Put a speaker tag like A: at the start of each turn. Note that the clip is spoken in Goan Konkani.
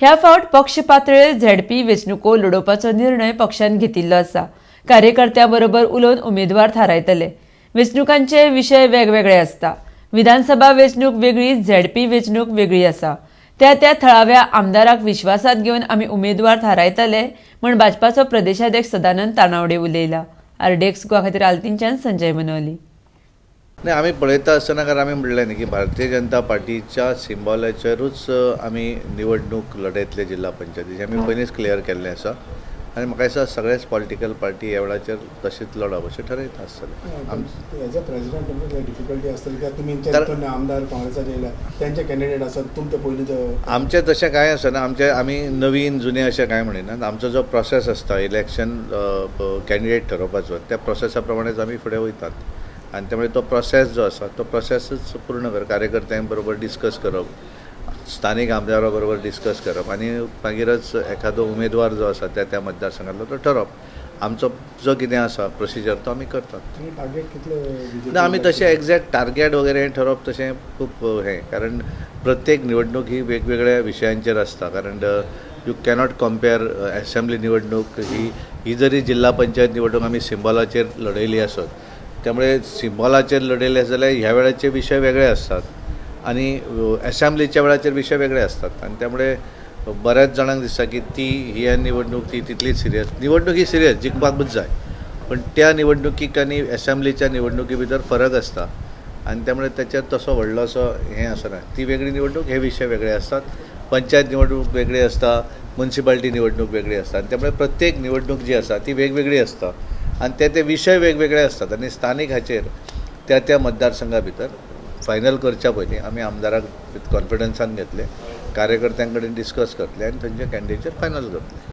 A: ह्या फावट पक्ष पातळेर झेडपी वेंचणुको लडोवपाचो निर्णय पक्षान घेतिल्लो आसा. कार्यकर्त्यां बरोबर उलोवन उमेदवार थारायतले. वेंचणुकांचे विशय वेगवेगळे आसता. विधानसभा वेंचणूक वेगळी, झेडपी वेंचणूक वेगळी आसा. त्या त्या थळाव्या आमदाराक विश्वासात घेवन आमी उमेदवार थारायतले म्हण भाजपाचो प्रदेशाध्यक्ष सदानंद तानावडे उलयला. आरडीएक्स गोवा खातीर आल्तीनच्यान संजय मनोली.
B: नाही, आमी पळयता आसतना कारण आमी म्हणलें न्ही की भारतीय जनता पार्टीच्या सिम्बॉलाचेरूच आमी निवडणूक लढयतले जिल्हा पंचायतीची, आमी पयलींच क्लियर केल्लें आसा. आनी म्हाका दिसता सगळेच पॉलिटिकल पार्टी ह्या वेळाचेर तशीच लढप अशें ठरयता आसतलें.
C: एज अ प्रेसिडेंट तुमकां डिफिकल्टी आसतली कित्याक तुमी आमदार काँग्रेसाचे येयल्या, तेंचे कॅन्डिडेट आसात, तुमचे पयलीं.
B: आमचें तशें कांय आसना. आमचें आमी नवीन जुने अशें कांय म्हणिनात. आमचो जो प्रोसेस आसता इलेक्शन कॅन्डिडेट ठरोवपाचो, त्या प्रोसेसा प्रमाणेच आमी फुडें वयतात. आनी त्यामुळे तो प्रोसेस जो आसा तो प्रोसेसूच पूर्ण कर, कार्यकर्त्यां बरोबर डिस्कस करप, स्थानीक आमदारा बरोबर डिस्कस करप आनी मागीरच एखादो उमेदवार जो आसा त्या त्या मतदारसंघातलो तो ठरोवप. आमचो जो कितें आसा प्रोसिजर तो आमी करतात. ना, आमी तशें एग्जॅक्ट टार्गेट वगैरे ठरोवप तशें खूब हें, कारण प्रत्येक निवडणूक ही वेगवेगळ्या विशयांचेर आसता. कारण you cannot compare assembly निवडणूक ही ही जरी जिल्हा पंचायत निवडणूक आमी सिम्बॉलाचेर लढयली आसत, त्यामुळे सिम्बॉलाचेर लढयले आसत जाल्यार ह्या वेळाचे विशय वेगळे आसतात आनी एसेंब्लीच्या वेळाचेर विशय वेगळे आसतात. आनी त्यामुळे बऱ्याच जाणांक दिसता की ती ही निवडणूक ती तितलीच सिरियस. निवडणूक ही सिरियस जिखपाकूच जाय, पण त्या निवडणुकीक आनी एसेंब्लीच्या निवडणुकी भितर फरक आसता आनी त्यामुळे त्याच्यात तसो व्हडलो असो हें आसना. ती वेगळी निवडणूक, हे विशय वेगळे आसतात. पंचायत निवडणूक वेगळी आसता, मुन्सिपाल्टी निवडणूक वेगळी आसता. आनी त्यामुळे प्रत्येक निवडणूक जी आसा ती वेगवेगळी आसता आनी ते ते विशय वेगवेगळे आसतात. आनी स्थानीक हाचेर त्या त्या मतदारसंघा भितर फायनल करच्या पयलीं आमी आमदाराक विथ कॉन्फिडन्सान घेतले, कार्यकर्त्यां कडेन डिस्कस करतले आनी थंयचे कॅन्डिडेट फायनल करतले.